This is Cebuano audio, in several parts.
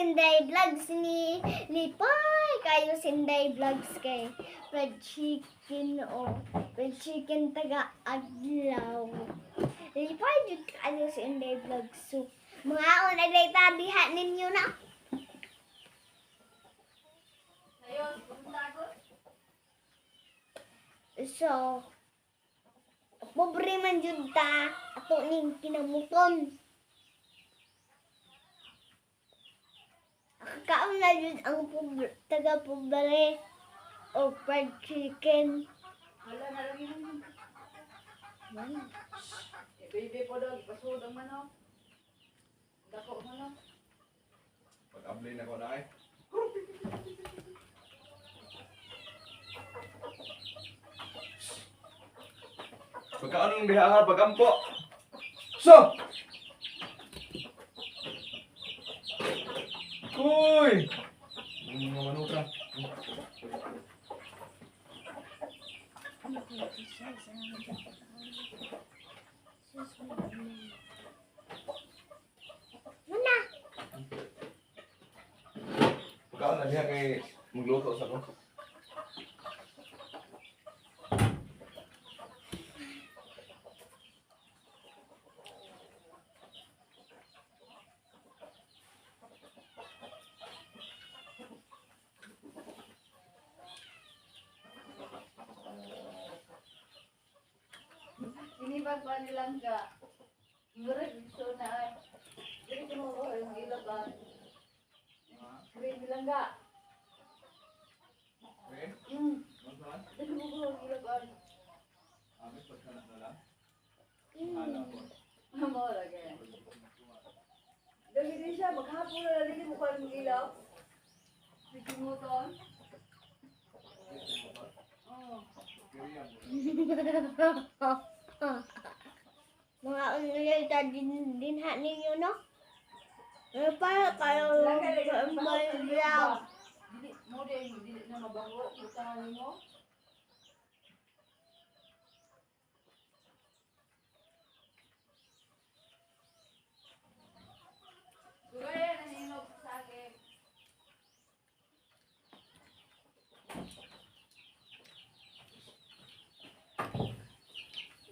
Sinday Vlogs ni Lipay kayo Sinday Vlogs kay fried chicken o fried chicken taga adlaw. Lipay jud kayo Sinday Vlogs. So, mga una ta diha ninyo na. So, pobre man jud ta ato ning kinamuton. Kaon na jud ang pobre, taga pobre o fried chicken. Wala na lagi mo. Baby po daw, ipasuod ang manok. Dako ang manok. Pag-abli na ko na ay. Pagkaano ng diha ha, pagampo. So! Uy! Mga manok ka. Muna. Pagkaano na diha kay magluto sa ko. Inibag pa nilang ka. Murag gusto na ay. Dili ko mo yung ilaban. Dili nilang ka. Okay? Dili mo ko yung ilaban. Amin pagkanak na lang. Hala ko. Mo lagi. Dili din siya maghapon na dili mo ko yung ilaw. Bitimuton. Oh. Mga unlay ta din dinha ninyo no. Ano pa kayo may vlog. Dili mo di dili na mabago utangan nimo. Sugaya na hinog sa akin.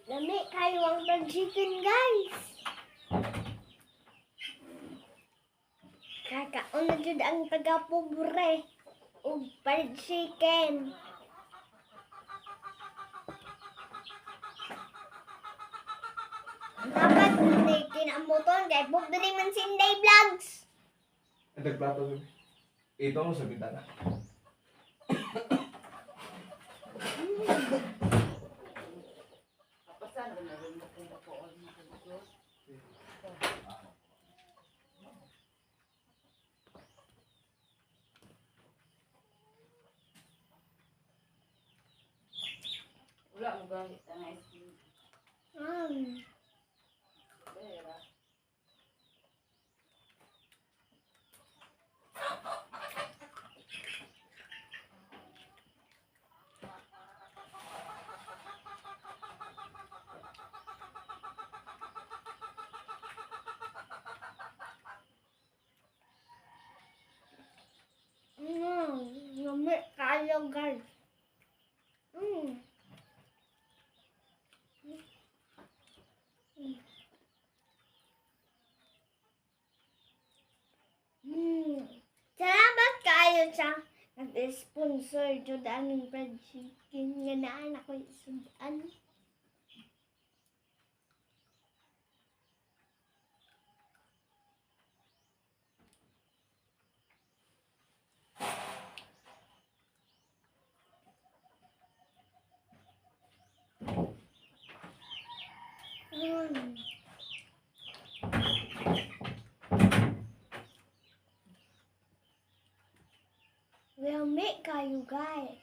Lami kayo ang fried chicken, guys. Kakaon na jud ang taga-pobre og fried chicken. Dapat hindi kinamuton kay pobre man Sinday Vlogs. Ang tagplato sabi. Ito mo sa bintana. Kapasan na rin kung ako ang makagod. Wala mo gamit ang ice cream. Pera. Lami kayo, guys. Salamat kayo sa nag-sponsor jud aning fried chicken nga naan ako isudan. We'll make kayo, guys.